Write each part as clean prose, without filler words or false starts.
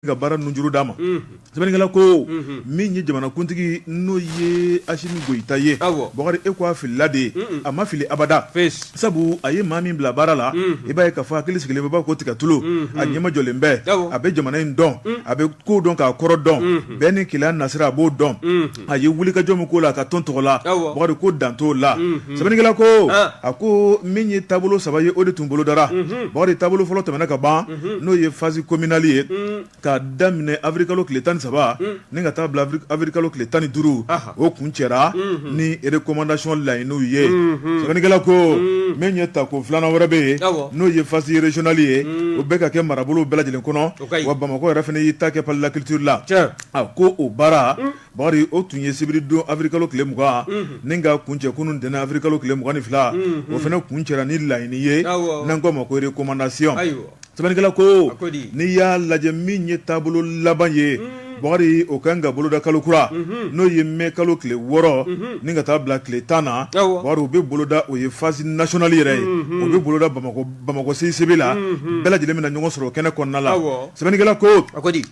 Ka baara nunjuru d'a ma. Sɛbɛnnikɛla ko min ye jamanakuntigi n'o ye Asimi Goyita ye, Bukari, e ko a filila de, a ma fili abada, sabu a ye maa min bila baara la, i b'a ye k'a fɔ hakili sigilen bɛ, b'a ko tigɛ tulu, a ɲɛmajɔlen bɛ, a bɛ jamana in dɔn, a bɛ ko dɔn k'a kɔrɔ dɔn, bɛn ni kelenya nasira a b'o dɔn. A ye wulikajɔ min k'o la a ka tɔn tɔgɔ la, Bukari, ko dan t'o la. Sɛbɛnnikɛla ko a ko min ye taabolo saba ye, o de tun bolodara, Bukari. Taabolo fɔlɔ tɛmɛna ka ban, n'o ye phase communale ye, k'a daminɛ avril kalo tile 13 ni ka taa bila avril kalo tile 15, o kuncɛra ni recommandation laɲiniw ye. Sɛbɛnnikɛla ko min ye tako filanan wɛrɛ bɛ yen, n'o ye phase régionale ye, o bɛ ka kɛ marabolo bɛɛ lajɛlen kɔnɔ, wa Bamakɔ yɛrɛ fana y'i ta kɛ palais de la culture la. A ko o baara, Bakari, o tun ye sibiridon avril kalo tile 20 ni ka kuncɛ kunun ntɛnɛn avril kalo tile 22, o fana kuncɛra ni laɲini ye n'an k'o ma ko recommandation. Sɛbɛnnikɛla ko n'i y'a lajɛ, min ye taabolo laban ye, Bakari, o kan ka boloda kalo kura, n'o ye mai kalo tile 6 ni ka taa bila tile 10 na. Bakari, o bɛ boloda, o ye phase nationale yɛrɛ ye, o bɛ boloda Bamakɔ, Bamakɔ CICB la, bɛɛ lajɛlen bɛna ɲɔgɔn sɔrɔ kɛnɛ kɔnɔna la. Sɛbɛnnikɛla ko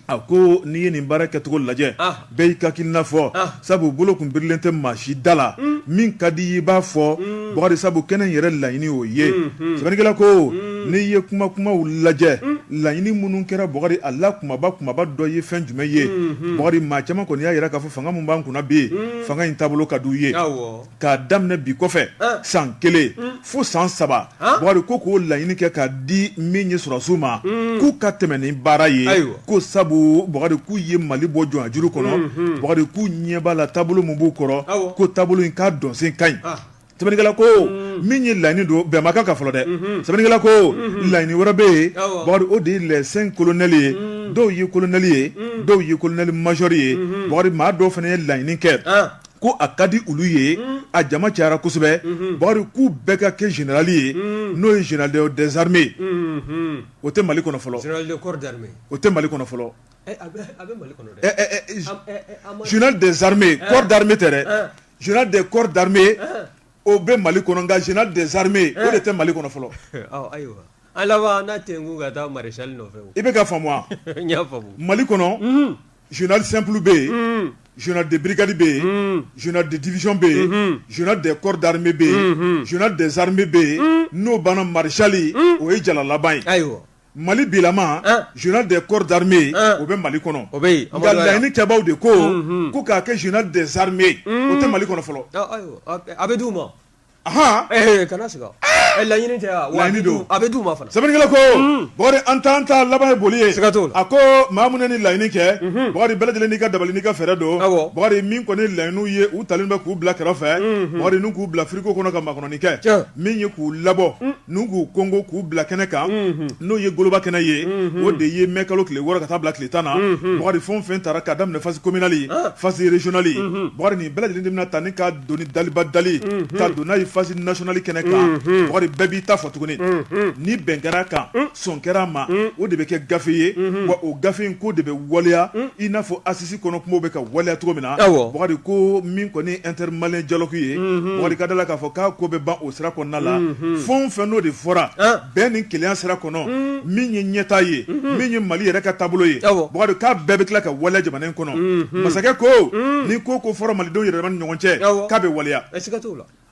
a ko n'i ye nin baara kɛcogo lajɛ, bɛɛ y'i ka hakilina fɔ, sabu bolo kun birilen tɛ maa si da la, min ka di i b'a fɔ, Bakari, sabu kɛnɛ in yɛrɛ laɲini o ye. Sɛbɛnnikɛla ko n'i ye kuma kumaw lajɛ, laɲini minnu kɛra, Bakari, a la kumaba kumaba dɔ ye fɛn jumɛn ye? Bakari, maa caman kɔni y'a jira k'a fɔ fanga min b'an kunna bi, fanga in taabolo ka d'u ye. K'a daminɛ bi kɔfɛ san kelen fo san 3, Bakari, ko k'o laɲini kɛ k'a di min ye sɔrɔdasiw ma, k'u ka tɛmɛ ni baara ye, ko sabu, Bakari, k'u ye Mali bɔ jɔnyajuru kɔnɔ. Bakari, k'u ɲɛ b'a la taabolo min b'u kɔrɔ, ko taabolo in k'a dɔnsen ka ɲi. Sɛbɛnnikɛla ko min ye laɲini don, bɛn ma k'a kan fɔlɔ dɛ. Sɛbɛnnikɛla ko laɲini wɛrɛ bɛ yen, Bakari, o de ye les 5 colonels ye. Dɔw ye colonel ye, dɔw ye colonel major ye. Bakari, maa dɔw fana ye laɲini kɛ ko a ka di olu ye, a jama cayara kosɛbɛ, Bakari, k'u bɛɛ ka kɛ général ye, n'o ye général des armées. O tɛ Mali kɔnɔ fɔlɔ, o tɛ Mali kɔnɔ fɔlɔ. Général des armées, corps d'armée tɛ dɛ, général des corps d'armée, o bɛ Mali kɔnɔ, nka général des armées, o de tɛ Mali kɔnɔ fɔlɔ. Ayiwa, an laban n'a tɛ ka taa maréchal nɔfɛ. I bɛ ka faamu wa? Mali kɔnɔ, général simple bɛ yen, général de brigade bɛ yen, général de division bɛ yen, général des corps d'armée bɛ yen, général des armées bɛ yen. N'o banna, maréchal, o ye jala laban ye. Ayiwa. Mali bilama, général des corps d'armée, o bɛ Mali kɔnɔ. O bɛ yen. Nka laɲini kɛbaaw de ko ko k'a kɛ général des armées, o tɛ Mali kɔnɔ fɔlɔ. A bɛ d'u ma. Kana siga, laɲini tɛ. Laɲini don. A bɛ d'u ma fana. Sɛbɛnnikɛla ko, Bakari, an t'an ta laban ye boli ye. Siga t'o la. A ko maa minnu ni laɲini kɛ, Bakari, bɛɛ lajɛlen n'i ka dabali n'i ka fɛɛrɛ don. Bakari, min kɔni laɲiniw ye, u talen bɛ k'u bila kɛrɛfɛ, Bakari, n'u k'u bila frigo kɔnɔ ka makɔnɔni kɛ, min ye k'u labɔ n'u k'u kɔngɔ k'u bila kɛnɛ kan, n'o ye goloba kɛnɛ ye, o de ye mai kalo tile 6 ka taa bila tile 10 na. Bakari, fɛn o fɛn taara k'a daminɛ phase communale, phase régionale, Bakari, nin bɛɛ lajɛlen de bɛna ta ni ka don ni daliba dali ka don n'a ye phase nationale kɛnɛ kan. Bakari, bɛɛ b'i ta fɔ tuguni. Ni bɛn kɛra a kan, sɔn kɛra a ma, o de bɛ kɛ gafe ye, wa o gafe in ko de bɛ waleya, i n'a fɔ assises kɔnɔ kumaw bɛ ka waleya cogo min na. Bakari, ko min kɔni intermalien dialogue ye, Bakari, ka da la k'a fɔ k'a ko bɛ ban o sira kɔnɔna la. Fɛn o fɛn n'o de fɔra bɛn ni kelenya sira kɔnɔ, min ye ɲɛtaa ye, min ye Mali yɛrɛ ka taabolo ye, Bakari, k'a bɛɛ bɛ tila ka waleya jamana in kɔnɔ. Masakɛ ko ni ko ko fɔra malidenw yɛrɛ ni ɲɔgɔn cɛ, k'a bɛ waleya.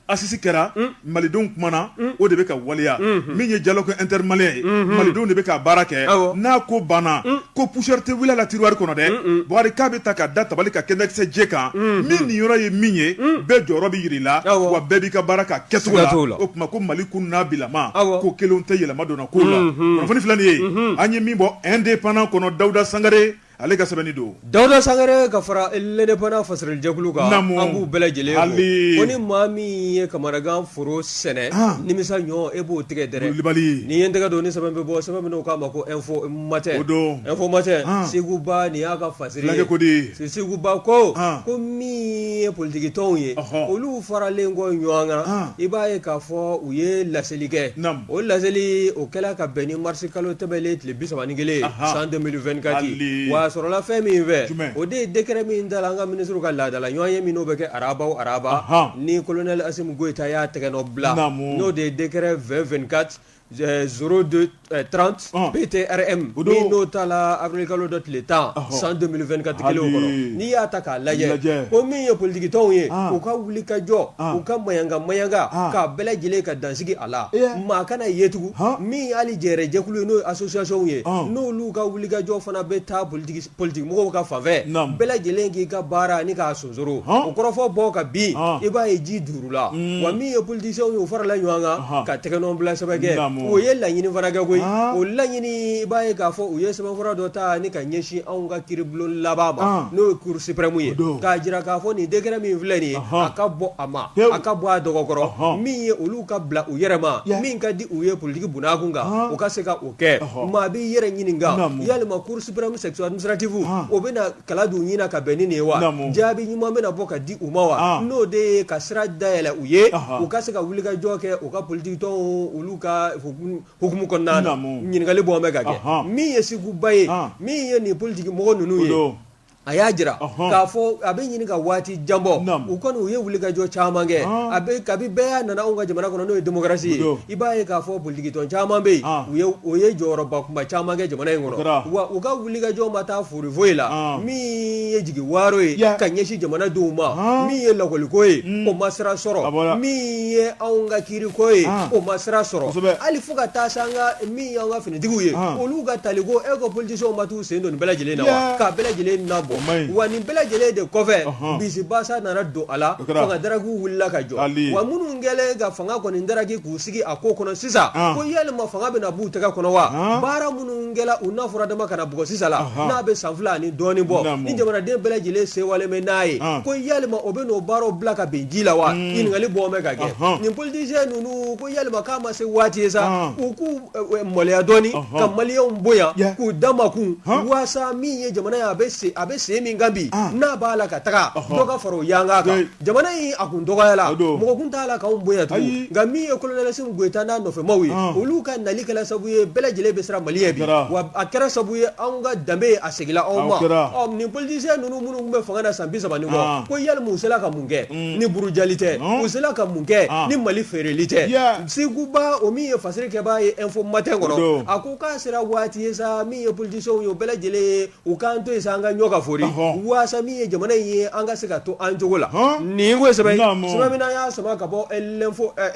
Assises kɛra, malidenw kumana, o de bɛ ka waleya. Min ye dialogue intermalien ye, malidenw de bɛ ka baara kɛ. N'a ko banna, ko poussière tɛ wuli a la tiroir kɔnɔ dɛ. Bakari, k'a bɛ ta ka da tabali ka kɛnɛkisɛ jɛ kan, min nin yɔrɔ ye min ye, bɛɛ jɔyɔrɔ bɛ yir'i la, wa bɛɛ b'i ka baara k'a kɛcogo la. O tuma ko Mali kun n'a bilama, ko kelenw tɛ yɛlɛma donna kow la. Kunnafoni filɛ nin ye, an ye min bɔ Indépendant kɔnɔ, Dawuda Sangare ale ka sɛbɛnni don. Dawuda Sangare ka fara L'Indépendant fasirilijɛkulu kan, an b'u bɛɛ lajɛlen fo. Ko ni maa min ye kamanagan foro sɛnɛ, nimisa ɲɔ e b'o tigɛ dɛrɛ. Wulibali. Ni ye n tɛgɛ don ni sɛbɛn bɛ bɔ, sɛbɛn min n'u k'a ma ko Info Matin. O don. Info Matin, Segu Ba nin y'a ka fasiri ye. Fulakɛ ko di? Segu Ba ko, ko min ye politikitɔnw ye, olu faralen kɔ ɲɔgɔn kan, i b'a ye k'a fɔ u ye laseli kɛ. O laseli o kɛla ka bɛn ni marisi kalo tɛmɛnen tile 31 san 2024, wa a sɔrɔla fɛn min fɛ, o de ye décret min tala an ka minisiriw ka laadala ɲɔgɔnye min n'o bɛ kɛ araba o araba, ni colonel Asimi Goyita y'a tɛgɛ nɔ bila, n'o de ye décret 20 24 02 30 PTRM min n'o tala avril kalo dɔ tile 10 san 2024 kelen kɔnɔ n'i y'a ta k'a lajɛ ko min ye politikitɔnw ye u ka wuli ka jɔ u ka mayanka mayanka k'a bɛɛ lajɛlen ka dansigi a la maa kana ye tugun min hali jɛrɛjɛkulu ye n'o ye association ye n'olu ka wuli ka jɔ fana bɛ taa politikimɔgɔw ka fanfɛ bɛɛ lajɛlen k'i ka baara ni k'a sonsoro o kɔrɔfɔ bɔ ka bin i b'a ye ji duurula wa min ye politiciens ye u farala ɲɔgɔn kan ka tɛgɛnɔbila sɛbɛn kɛ o ye laɲini fana kɛ koyi o laɲini i b'a ye k'a fɔ u ye sɛbɛnfura dɔ ta ni ka ɲɛsin anw ka kiiribulon laban ma n'o ye cour suprême ye k'a jira k'a fɔ nin décret min filɛ nin ye a ka bɔ a ma a ka bɔ a dɔgɔkɔrɔ min ye olu ka bila u yɛrɛ ma min ka di u ye politiki bunakun kan u ka se ka o kɛ maa b'i yɛrɛ ɲininka yalima cour suprême section administrative o bɛna kala don ɲin na ka bɛn ni nin ye wa jaabi ɲuman bɛna bɔ ka di u ma wa n'o de ye ka sira dayɛlɛ u ye u ka se ka wulikajɔ kɛ u ka politikitɔnw olu ka hukumu kɔnɔna na ɲininkali bɔ bɛ ka kɛ min ye Seguba ye min ye nin politiki mɔgɔ ninnu ye a y'a jira k'a fɔ a bɛ ɲini ka waati jan bɔ u kɔni u ye wulikajɔ caman kɛ a bɛ kabi bɛɛ nana anw ka jamana kɔnɔ n'o ye démocratie ye i b'a ye k'a fɔ politikitɔn caman bɛ yen u ye jɔyɔrɔba kunba caman kɛ jamana in kɔnɔ wa u ka wulikajɔ ma taa foyi foyi la min ye jigi waaro ye ka ɲɛsin jamanadenw ma min ye lakɔliko ye o ma sira sɔrɔ min ye anw ka kiiriko ye o ma sira sɔrɔ hali fo ka taa se an ka min y'an ka finitigiw ye olu ka taliko e ko politiciens ma t'u sen don nin bɛɛ lajɛlen na wa k'a bɛɛ lajɛlen nabɔ wa nin bɛɛ lajɛlen de kɔfɛ bisibasa nana don a la fanga darakiw wulila ka jɔ wa minnu kɛlen ka fanga kɔni daraki k'u sigi a ko kɔnɔ sisan ko yalima fanga bɛna b'u tɛgɛ kɔnɔ wa baara minnu kɛla u n'a fɔra dama ka na bugɔ sisan la n'a bɛ san 2 ani dɔɔnin bɔ ni jamanaden bɛɛ lajɛlen sewalen bɛ n'a ye ko yalima o bɛ n'o baaraw bila ka bin ji la wa ɲininkali bɔ bɛ ka kɛ nin politicien ninnu ko yalima k'a ma se waati ye sa u k'u maloya dɔɔnin ka maliyɛnw bonya k'u da makun waasa min ye jamana ye a bɛ sen min kan bi n'a b'a la ka taga dɔ ka fara o yanga kan jamana in a kun dɔgɔyala mɔgɔ kun t'a la k'anw bonya tugun nka min ye colonel Asimi Goyita n'a nɔfɛmaw ye olu ka nali kɛra sababu ye bɛɛ lajɛlen bɛ siran Mali ɲɛ bi wa a kɛra sababu ye anw ka danbe a seginna anw ma ɔ nin politicien ninnu minnu tun bɛ fanga na san 30 ni kɔ ko yalima u sera ka mun kɛ ni burujali tɛ u sera ka mun kɛ ni Mali feereli tɛ Seguba o min ye fasiri kɛbaa ye Info Matin kɔnɔ a ko k'a sera waati ye sa min ye politiciens ye o bɛɛ lajɛlen ye u k'an to yen sa an ka ɲɔ ka fori waasa min ye jamana in ye an ka se ka to an cogo la nin ko sɛbɛn sɛbɛn min y'a sama ka bɔ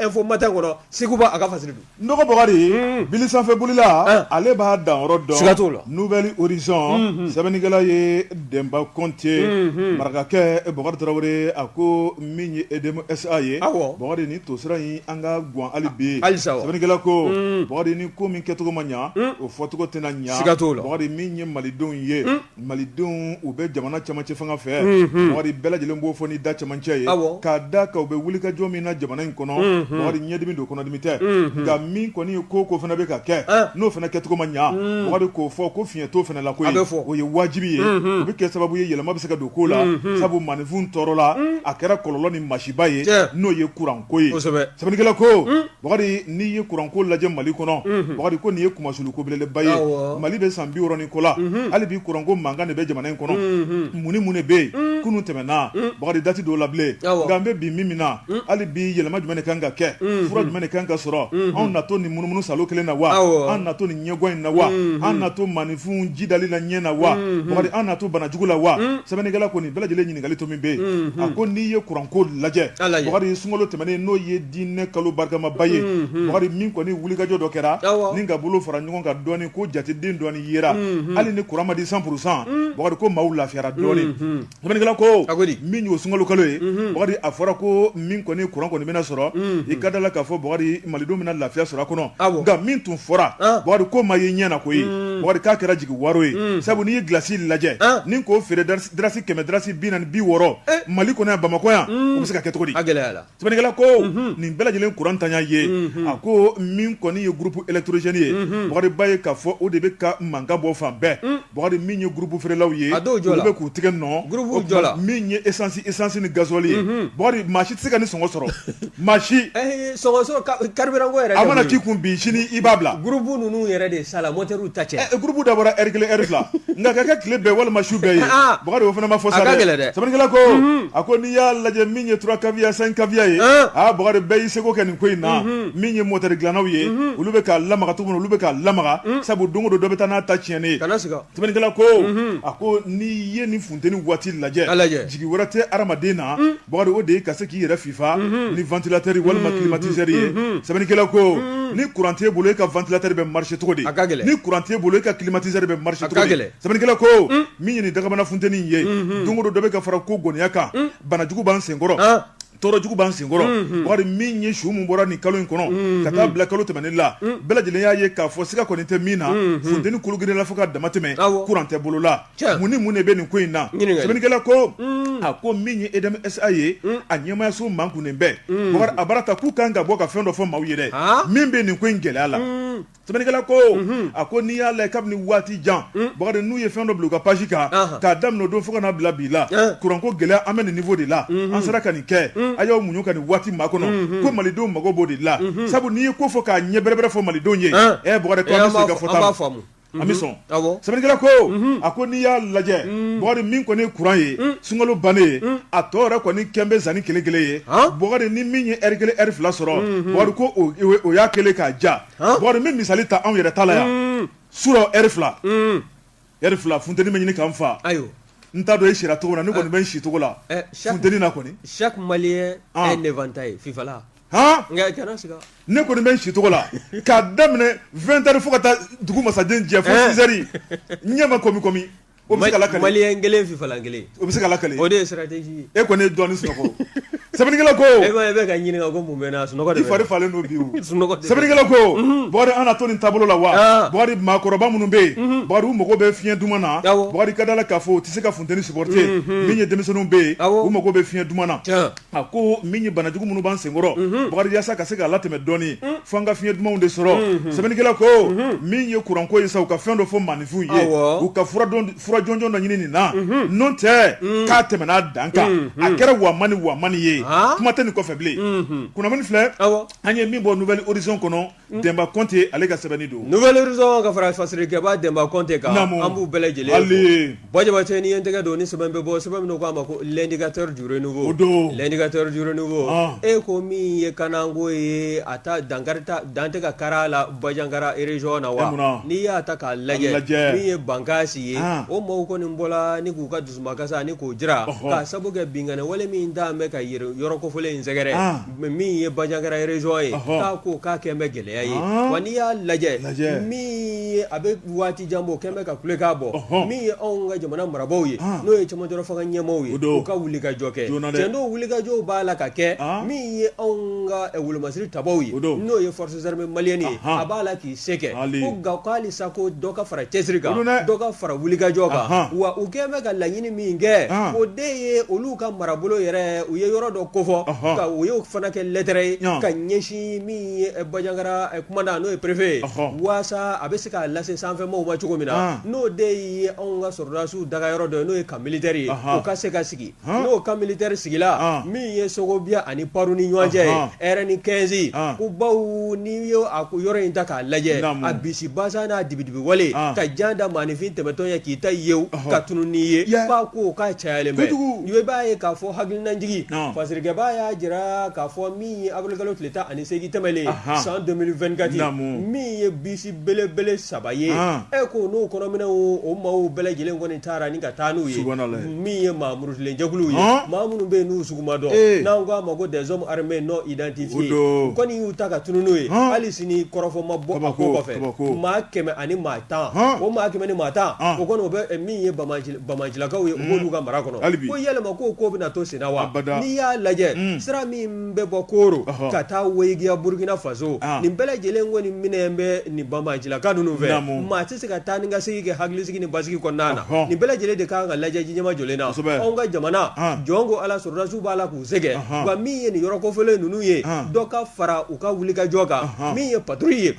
Info Matin kɔnɔ Seguba a ka fasiri don N dɔgɔ Bakari bili sanfɛ bolila ale b'a danyɔrɔ dɔn siga t'o la Nouvel Horizon sɛbɛnnikɛla ye Denba Kɔnte marakakɛ Bakari Tarawele a ko min ye EDM SA ye Bakari ni tosira in an ka gan hali bi halisa sɛbɛnnikɛla ko Bakari ni ko min kɛcogo ma ɲɛ o fɔcogo tɛna ɲɛ siga t'o la Bakari min ye malidenw ye malidenw u bɛ jamana camancɛ fanga fɛ Bakari bɛɛ lajɛlen b'o fɔ ni da camancɛ ye k'a da kan u bɛ wulikajɔ min na jamana in kɔnɔ Bakari ɲɛdimi don kɔnɔdimi tɛ nka min kɔni ye ko ko fana bɛ ka kɛ n'o fana kɛcogo ma ɲɛ Bakari k'o fɔ ko fiɲɛ t'o fana la koyi o ye wajibi ye o bɛ kɛ sababu ye yɛlɛma bɛ se ka don ko la sabu maaninfin tɔɔrɔla a kɛra kɔlɔlɔ ni masiba ye n'o ye kuranko ye sɛbɛnnikɛla ko Bakari n'i ye kuranko lajɛ Mali kɔnɔ Bakari ko nin ye kunmasuli ko belebeleba ye Mali bɛ san 60 ni kɔ la hali bi kuranko mankan de bɛ jamana in kɔnɔ mun ni mun de bɛ yen kunun tɛmɛna Bakari date t'o la bilen nka an bɛ bi min na hali bi yɛlɛma jumɛn de kan ka kɛ fura jumɛn de kan ka sɔrɔ anw na to nin munumunu salo kelen na wa an na to nin ɲɛgwan in na wa an na to maaninfin ji dali la ɲɛ na wa Bakari an na to banajugu la wa sɛbɛnnikɛla ko nin bɛɛ lajɛlen ɲininkali to min bɛ yen a ko n'i ye kuranko lajɛ Bakari sunkalo tɛmɛnen n'o ye diinɛ kalo barikamaba ye Bakari min kɔni wulikajɔ dɔ kɛra ni ka bolo fara ɲɔgɔn kan dɔɔni ko jateden dɔɔni yera hali ni kuran ma di 100% Bakari ko maaw lafiyara dɔɔni sɛbɛnnikɛla ko min y'o sunkalo kalo ye Bakari a fɔra ko min kɔni kuran kɔni bɛna sɔrɔ i ka da la k'a fɔ Bakari malidenw bɛna lafiya sɔrɔ a kɔnɔ nka min tun fɔra Bakari ko ma ye ɲɛ na koyi Bakari k'a kɛra jigi waaro ye sabu n'i ye gilasi lajɛ ni k'o feere darasi 100 darasi 40 60 Mali kɔnɔ yan Bamakɔ yan o bɛ se ka kɛ cogo di? Sɛbɛnnikɛla ko nin bɛɛ lajɛlen kuran ntanya ye a ko min kɔni ye groupe électrogène ye Bakari b'a ye k'a fɔ o de bɛ ka mankan bɔ fan bɛɛ Bakari min ye groupe feerelaw ye Dɔw jɔ la, olu bɛ k'u tigɛ nɔ, groupe jɔ la, min ye essence essence ni gasoil ye, Bukari maa si tɛ se ka nin sɔngɔ sɔrɔ maa si, sɔngɔ sɔrɔ carburant ko yɛrɛ a mana k'i kun bi sini i b'a bila, groupe ninnu yɛrɛ de sala moteur ta cɛ, groupe dabɔra heure kelen heure fila nka ka kɛ tile bɛɛ walima su bɛɛ ye, Bukari o fana ma fɔ sa dɛ, a ka gɛlɛn dɛ, sɛbɛnnikɛla ko a ko n'i y'a lajɛ min ye 3 KVA 5 KVA ye, aa Bukari bɛɛ y'i seko kɛ nin ko in na, min ye moteur dilannaw ye, olu bɛ k'a lamaga cogo min na olu bɛ k'a lamaga, sabu don o don dɔ bɛ taa n'a ta tiɲɛnen ye, kana siga. Sɛbɛnnikɛla ko a ko n'i ye nin funteni waati lajɛ jigi wɛrɛ tɛ hadamaden na Bukari o de ye ka se k'i yɛrɛ fifa ni ventilateur walima climatiseur ye sɛbɛnnikɛla ko ni courant t'e bolo e ka ventilateur bɛ marcher cogo di ni courant t'e bolo e ka climatiseur bɛ marcher cogo di sɛbɛnnikɛla ko min ye nin dagabana funteni ye don o don dɔ bɛ ka fara ko gɔniya kan banajugu b'an senkɔrɔ tɔɔrɔ jugu b'an senkɔrɔ Bukari min ye su min bɔra nin kalo in kɔnɔ ka taa bila kalo tɛmɛnen la bɛɛ lajɛlen y'a ye k'a fɔ siga kɔni tɛ min na funteni kologirinna fo ka dama tɛmɛ kuran tɛ bolo la mun ni mun de bɛ nin ko in na sɛbɛnnikɛla ko a ko min ye EDM SA ye a ɲɛmaayaso makunnen bɛ Bukari a bara ta k'u kan ka bɔ ka fɛn dɔ fɔ maaw ye dɛ min bɛ nin ko in gɛlɛya la Sɛbɛnnikɛla ko a ko n'i y'a lajɛ kabini waati jan Bukari n'u ye fɛn dɔ bila u ka page kan k'a daminɛ o don fo ka n'a bila bi la kuranko gɛlɛya an bɛ nin niveau de la an sera ka nin kɛ a y'aw muɲu ka nin waati makɔnɔ ko malidenw mago b'o de la sabu n'i ye ko fɔ k'a ɲɛ bɛrɛbɛrɛ fɔ malidenw ye Bukari ko an bɛ sɔn i ka fɔta ma an bɛ sɔn sɛbɛnnikɛla ko a ko n'i y'a lajɛ Bukari min kɔni ye kuran ye sunkalo bannen ye a tɔ yɛrɛ kɔni kɛn bɛ zanni kelen kelen ye Bukari ni min ye heure kelen heure fila sɔrɔ Bukari ko o y'a kɛlen k'a ja Bukari n bɛ misali ta anw yɛrɛ ta la yan surɔ heure fila heure fila funteni bɛ ɲini ka n fa ayiwa n t'a dɔn e sira cogo na ne kɔni bɛ n si cogo la funteni na kɔni chaque Malien un éventail fifala nka kana siga ne kɔni bɛ n si cogo la k'a daminɛ 20 heures fo ka taa dugu masaden jɛ fo 6 heures n ɲɛ ma kɔmi kɔmi o bɛ se ka lakali Malien kelen fifalan kelen o bɛ se ka lakali o de ye stratégie ye e kɔni ye dɔɔnin sunɔgɔ sɛbɛnnikɛla ko e ma e bɛ ka ɲininka ko mun bɛ n na sunɔgɔ de i fari falen don bi o sunɔgɔ sɛbɛnnikɛla ko Bukari an na to nin taabolo la wa Bukari maakɔrɔba minnu bɛ yen Bukari u mago bɛ fiɲɛ duman na Bukari ka da la k'a fɔ u tɛ se ka funteni supporter min ye denmisɛnninw bɛ yen u mago bɛ fiɲɛ duman na A ko min ye banajugu minnu b'an senkɔrɔ Bukari yaasa ka se k'a latɛmɛ dɔɔnin fo an ka fiɲɛ dumanw de sɔrɔ sɛbɛnnikɛla ko min ye kuranko ye sa u ka fɛn dɔ fɔ maaninfinw ye u ka fura jɔnjɔn dɔ ɲini nin na n'o tɛ k'a tɛmɛna dan kan a kɛra wamani wamani ye kuma tɛ nin kɔfɛ bilen kunnafoni filɛ an ye min bɔ Nouvel Horizon kɔnɔ Denba Kɔnte ale ka sɛbɛnni don Nouvel Horizon ka fara fasirikɛba Denba Kɔnte kan an b'u bɛɛ lajɛlen fo Buwa Jabatɛ n'i ye n tɛgɛ don ni sɛbɛn bɛ bɔ sɛbɛn min k'a ma ko l'indicateur du renouveau o don l'indicateur du renouveau e ko min ye kanako ye a ta dankari dan tɛ ka kari a la Banjagara région na wa n'i y'a ta k'a lajɛ min ye Bankasi ye o maaw kɔni bɔla ni k'u ka dusumakasi ani k'o jira k'a sabu kɛ binkanni wale min da bɛ ka yɔrɔ kofɔlen in sɛgɛrɛ min ye Banjagara région ye k'a ko k'a kɛlen bɛ gɛlɛya ye wa n'i y'a lajɛ min ye a bɛ waati jan bɔ kɛlen bɛ ka kulekan bɔ min ye anw ka jamana marabaaw ye n'o ye cɛmancɛ fanga ɲɛmaaw ye u ka wulikajɔ kɛ cɛn don wulikajɔw b'a la ka kɛ min ye anw ka wolomasiri tabaw ye n'o ye forces armées maliennes ye a b'a la k'i se kɛ ko nka ko halisa ko dɔ ka fara cɛsiri kan dɔ ka fara wulikajɔ kan wa u kɛlen bɛ ka laɲini min kɛ o de ye olu ka marabolo yɛrɛ u ye yɔrɔ dɔ kofɔ ka u y'o fana kɛ lɛtɛrɛ ye ka ɲɛsin min ye Banjagara commandant n'o ye préfet ye waasa a bɛ se k'a lase sanfɛmaaw ma cogo min na n'o de ye anw ka sɔrɔdasiw dagayɔrɔ dɔ ye n'o ye camp militaire ye o ka se ka sigi n'o camp militaire sigila min ye Sogobiya ani Paru ni ɲɔgɔn cɛ ye RN 15 ko bawo n'i ye a ko yɔrɔ in ta k'a lajɛ a bisi basa n'a dibidibi wale ka jan da maaninfin tɛmɛtɔ ɲɛ k'i ta yewu ka tunun n'i ye k'a ko k'a cayalen bɛ i b'a ye k'a fɔ hakilinajigin fasirikɛba y'a jira k'a fɔ min ye avril kalo tile 18 tɛmɛnen san 2024 min ye bisi belebele saba ye e ko n'o kɔnɔminɛnw o maaw bɛɛ lajɛlen kɔni taara ni ka taa n'u ye min ye maa murutilen jɛkuluw ye maa minnu bɛ yen n'u sugu ma dɔn n'an k'a ma ko des hommes armés non identifiés u kɔni y'u ta ka tunun n'u ye hali sini kɔrɔfɔ ma bɔ a ko kɔfɛ maa 100 ani maa 10 o maa 100 ni maa 10 o kɔni o bɛ min ye banbaancilakaw ye u b'olu ka mara kɔnɔ ko yalima ko ko bɛna to senna wa n'i y'a lajɛ sira min bɛ bɔ Koro ka taa Weyigiya Burukina Faso nin bɛɛ lajɛlen kɔni minɛnen bɛ nin banbaancilaka ninnu fɛ maa tɛ se ka taa ni ka segin kɛ hakilisigi ni basigi kɔnɔna na nin bɛɛ lajɛlen de ka kan ka lajɛ ɲɛmajɔlen na anw ka jamana jɔn ko Ala sɔrɔdasiw b'a la k'u se kɛ nka min ye nin yɔrɔ kofɔlen ninnu ye dɔ ka fara u ka wulikajɔ kan min ye patrouille ye.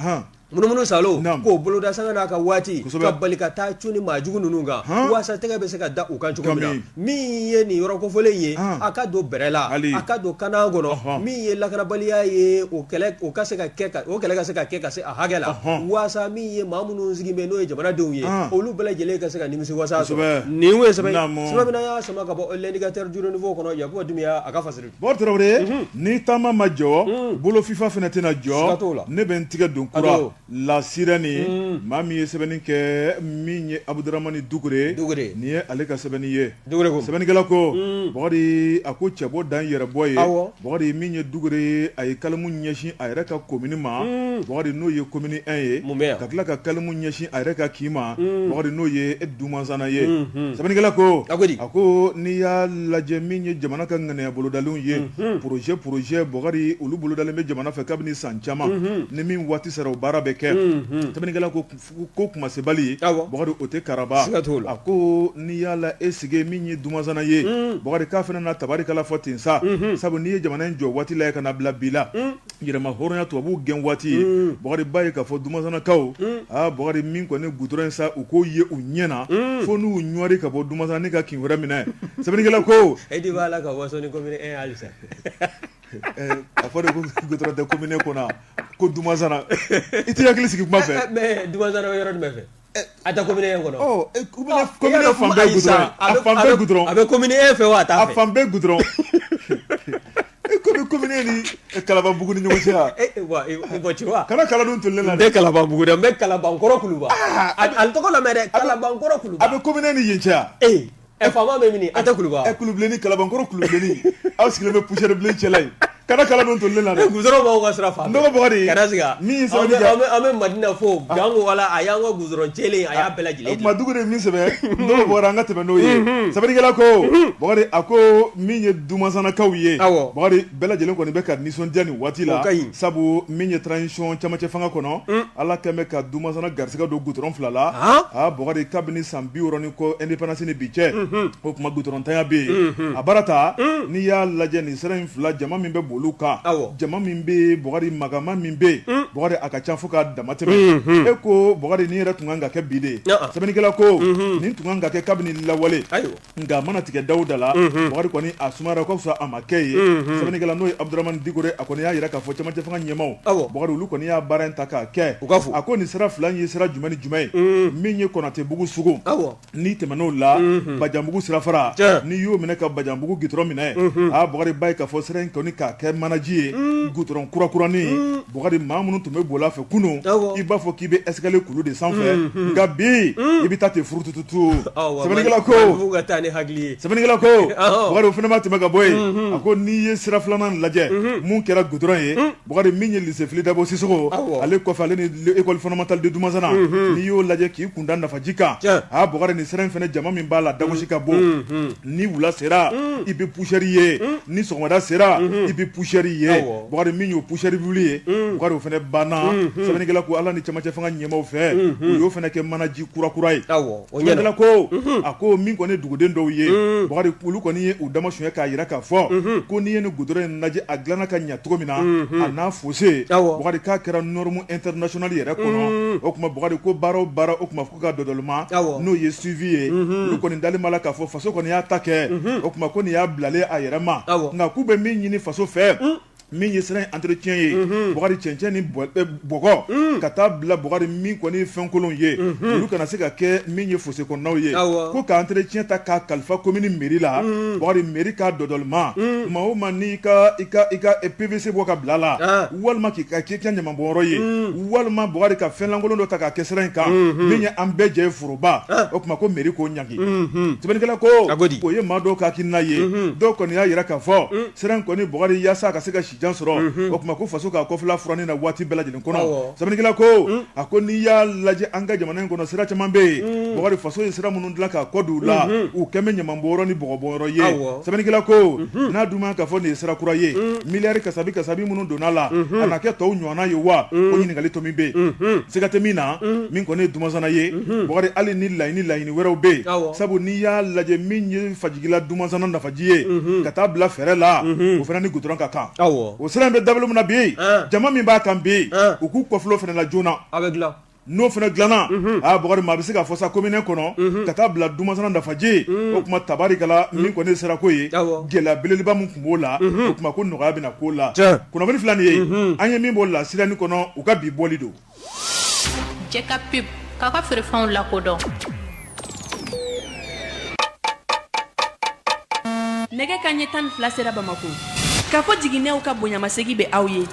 Munumunu salo k'o boloda sanga n'a ka waati ka bali ka taa cun ni maa jugu ninnu kan waasa tɛgɛ bɛ se ka da u kan cogo min na min ye nin yɔrɔ kofɔlen ye a ka don bɛrɛ la a ka don kannan kɔnɔ min ye lakanabaliya ye o kɛlɛ ka se ka kɛ ka se a hakɛ la waasa min ye maa minnu sigi bɛ n'o ye jamanadenw ye olu bɛɛ lajɛlen ka se ka nimisiwasa sɔrɔ nin ye sɛbɛn min n'an y'a sama ka bɔ L'Indicateur du Renouveau kɔnɔ Yakuba Dunbiya a ka fasiri Bɔkari Tarawele ni taama ma jɔ bolo fifa fana tɛna jɔ ne bɛ n tigɛ don kura La Sirène maa min ye sɛbɛnni kɛ min ye Abuduramani Dukure nin ye ale ka sɛbɛnni ye sɛbɛnnikɛla ko Bɔkari a ko cɛbɔ dan yɛrɛbɔ ye Bɔkari min ye Dukure ye a ye kalimu ɲɛsin a yɛrɛ ka komini ma Bɔkari n'o ye commune 1 ye ka tila ka kalimu ɲɛsin a yɛrɛ ka kin ma Bɔkari n'o ye Dumansana ye sɛbɛnnikɛla ko a ko n'i y'a lajɛ min ye jamana ka ŋaniya bolodalenw ye projet projet Bɔkari olu bolodalen bɛ jamana fɛ kabini san caman ni min waati sera o baara bɛ kɛ sɛbɛnnikɛla ko ko kumasebali Bɔkari o tɛ karaba a ko n'i y'a la e sigi min ye Dumansana ye Bɔkari k'a fana na tabarikala fɔ ten sa sabu n'i ye jamana in jɔ waati la ka na bila bi la yɛrɛmahɔrɔnya tubabuw gɛn waati ye Bɔkari b'a ye k'a fɔ Dumansanakaw aa Bɔkari min kɔni gudɔrɔn in sa u k'o ye u ɲɛ na fo n'u ɲɔri ka bɔ Dumansana ni ka kin wɛrɛ minɛ sɛbɛnnikɛla ko e de b'a la ka waso ni commune 1 halisa a fɔ de ko gudɔrɔn tɛ commune kɔnɔ ko Dumansana i t'i hakili sigi kuma fɛ mais Dumansana bɛ yɔrɔ jumɛn fɛ A tɛ commune 1 kɔnɔ commune fan bɛɛ goudron a fan bɛɛ goudron a bɛ commune 1 fɛ wa a t'a fɛ a fan bɛɛ goudron e komi commune ni Kalabanbugu ni ɲɔgɔn cɛ wa tu vois kana kala dun tolilen la n tɛ Kalabanbugu dɛ n bɛ Kalabankɔrɔ Kuluba a tɔgɔ lamɛn dɛ Kalabankɔrɔ Kuluba a bɛ commune ni yen cɛ ee ɛ faama bɛ min a tɛ Kuluba ɛ Kulubilenni Kalabankɔrɔ Kulubilenni aw sigilen bɛ poussière bilen cɛla yen kana kala don tolilen la dɛ goudron b'aw ka sira fan n dɔgɔ Bɔkari kana sigi min ye sɛbɛnni kɛ an bɛ Madina fo janko wala a y'an ka goudron cɛlen a y'a bɛɛ lajɛlen o tuma Dukure ye min sɛbɛn n dɔgɔ Bɔkari an ka tɛmɛ n'o ye sɛbɛnnikɛla ko Bɔkari a ko min ye Dumansanakaw ye awɔ Bɔkari bɛɛ lajɛlen kɔni bɛ ka nisɔndiya nin waati la sabu min ye transition camancɛ fanga kɔnɔ Ala kɛlen bɛ ka Dumansana garisɛgɛ don goudron fila la aa Bɔkari kabini san 60 ni kɔ indépendance ni bi cɛ o tuma goudron ntanya bɛ yen a baara ta n'i y'a lajɛ nin sira in fila jama min bɛ boli kan jama min bɛ yen Bɔkari magama min bɛ yen Bɔkari a ka ca fo ka dama tɛmɛ e ko Bɔkari nin yɛrɛ tun kan ka kɛ bi de sɛbɛnnikɛla ko nin tun kan ka kɛ kabini lawale nka a mana tigɛ da o da la Bɔkari kɔni a sumayara ka fisa a ma kɛ ye sɛbɛnnikɛla n'o ye Abuduramani Dikore a kɔni y'a jira k'a fɔ camancɛ fanga ɲɛmaaw Bɔkari olu kɔni y'a baara in ta k'a kɛ a ko nin sira fila in ye sira jumɛn ni jumɛn ye min ye Kɔnatɛbugu sugu n'i tɛmɛn'o la Bajanbugu sirafara n'i y'o minɛ ka Bajanbugu gudɔrɔn minɛ aa Bɔkari b'a ye k'a fɔ sira in kɔni k'a kɛ manaji ye gudɔrɔn kurakuranin Bɔkari maa minnu tun bɛ boli a fɛ kunun i b'a fɔ k'i bɛ escalier kulu de sanfɛ nka bi i bɛ taa ten furutututu sɛbɛnnikɛla ko ka taa ni hakili ye sɛbɛnnikɛla ko Bɔkari o fana ma tɛmɛ ka bɔ yen a ko n'i ye sira filanan lajɛ mun kɛra gudɔrɔn ye Bɔkari min ye lycée Fily Dabo Sisoko ale kɔfɛ ale ni école fondamentale de Dumansana n'i y'o lajɛ k'i kun da Nafaji kan aa Bɔkari nin sira in fana jama min b'a la dagosi ka bon ni wula sera i bɛ poussière ye ni sɔgɔmada sera i bɛ poussière ye Bɔkari min y'o poussière wuli ye Bɔkari o fana banna sɛbɛnnikɛla ko Ala ni camancɛ fanga ɲɛmaaw fɛ u y'o fana kɛ manaji kurakura ye sɛbɛnnikɛla ko a ko min kɔni duguden dɔw ye Bɔkari olu kɔni ye u dama suɲɛ k'a jira k'a fɔ ko n'i ye nin gudɔrɔn in lajɛ a dilanna ka ɲɛ cogo min na a n'a fossé Bɔkari k'a kɛra norme internationale yɛrɛ kɔnɔ o tuma Bɔkari ko baara o baara o tuma ko ka dɔdɔlima n'o ye suivi ye olu kɔni dalen b'a la k'a fɔ faso kɔni y'a ta kɛ o tuma ko nin y'a bilalen a yɛrɛ ma nka k'u bɛ min ɲini faso fɛ min ye sira in entretien ye Bɔkari cɛncɛn ni bɔgɔ ka taa bila Bɔkari min kɔni ye fɛn kolon ye olu kana se ka kɛ min ye fossé kɔnɔnaw ye ko ka entretien ta k'a kalifa commune mairie la Bɔkari mairie k'a dɔdɔlima maa o maa n'i ka i ka i ka PVC bɔ ka bila la walima k'i ka k'i kɛ ɲamanbɔnyɔrɔ ye walima Bɔkari ka fɛn lankolon dɔ ta k'a kɛ sira in kan min ye an bɛɛ jɛ ye foroba o tuma ko mairie k'o ɲangi sɛbɛnnikɛla ko o ye maa dɔw ka hakilina ye dɔw kɔni y'a jira k'a fɔ sira in kɔni Bɔkari yaasa a ka se ka sijan sɔrɔ o tuma ko faso k'a kɔfɛla furanni na waati bɛɛ lajɛlen kɔnɔ sɛbɛnnikɛla ko a ko n'i y'a lajɛ an ka jamana in kɔnɔ sira caman bɛ yen Bɔkari faso ye sira minnu dilan k'a kɔ don u la u kɛlen bɛ ɲamanbɔnyɔrɔ ni bɔgɔbɔnyɔrɔ ye sɛbɛnnikɛla ko n'a dun ma k'a fɔ nin ye sira kura ye miliyari kasabi kasabi minnu donna la a na kɛ tɔw ɲɔgɔnna ye wa o ɲininkali tomi bɛ yen siga tɛ min na min kɔni ye Dumansana ye Bɔkari hali ni laɲini wɛrɛw bɛ yen sabu n'i y'a lajɛ min ye Fajigila Dumansana Nafaji ye ka taa bila fɛrɛ la o fana ni goudron ka kan. O sira in bɛ dabolo min na bi, jama min b'a kan bi, u k'u kɔfilɛ o fana la joona. A bɛ dilan. N'o fana dilanna, aa Bukari, maa bɛ se k'a fɔ sa commune kɔnɔ ka taa bila Dumansana Nafaji, o tuma tabarikala min kɔni ye sirako ye, gɛlɛya belebeleba min tun b'o la, o tuma ko nɔgɔya bɛna k'o la. Kunnafoni filɛ nin ye, an ye min bɔ Lasiranin kɔnɔ, u ka bi bɔli don. Cɛ ka pub k'a ka feerefɛnw lakodɔn. Nɛgɛ kanɲɛ 12 sera Bamakɔ. K'a fɔ jiginɛw ka bonyamasegin bɛ aw ye.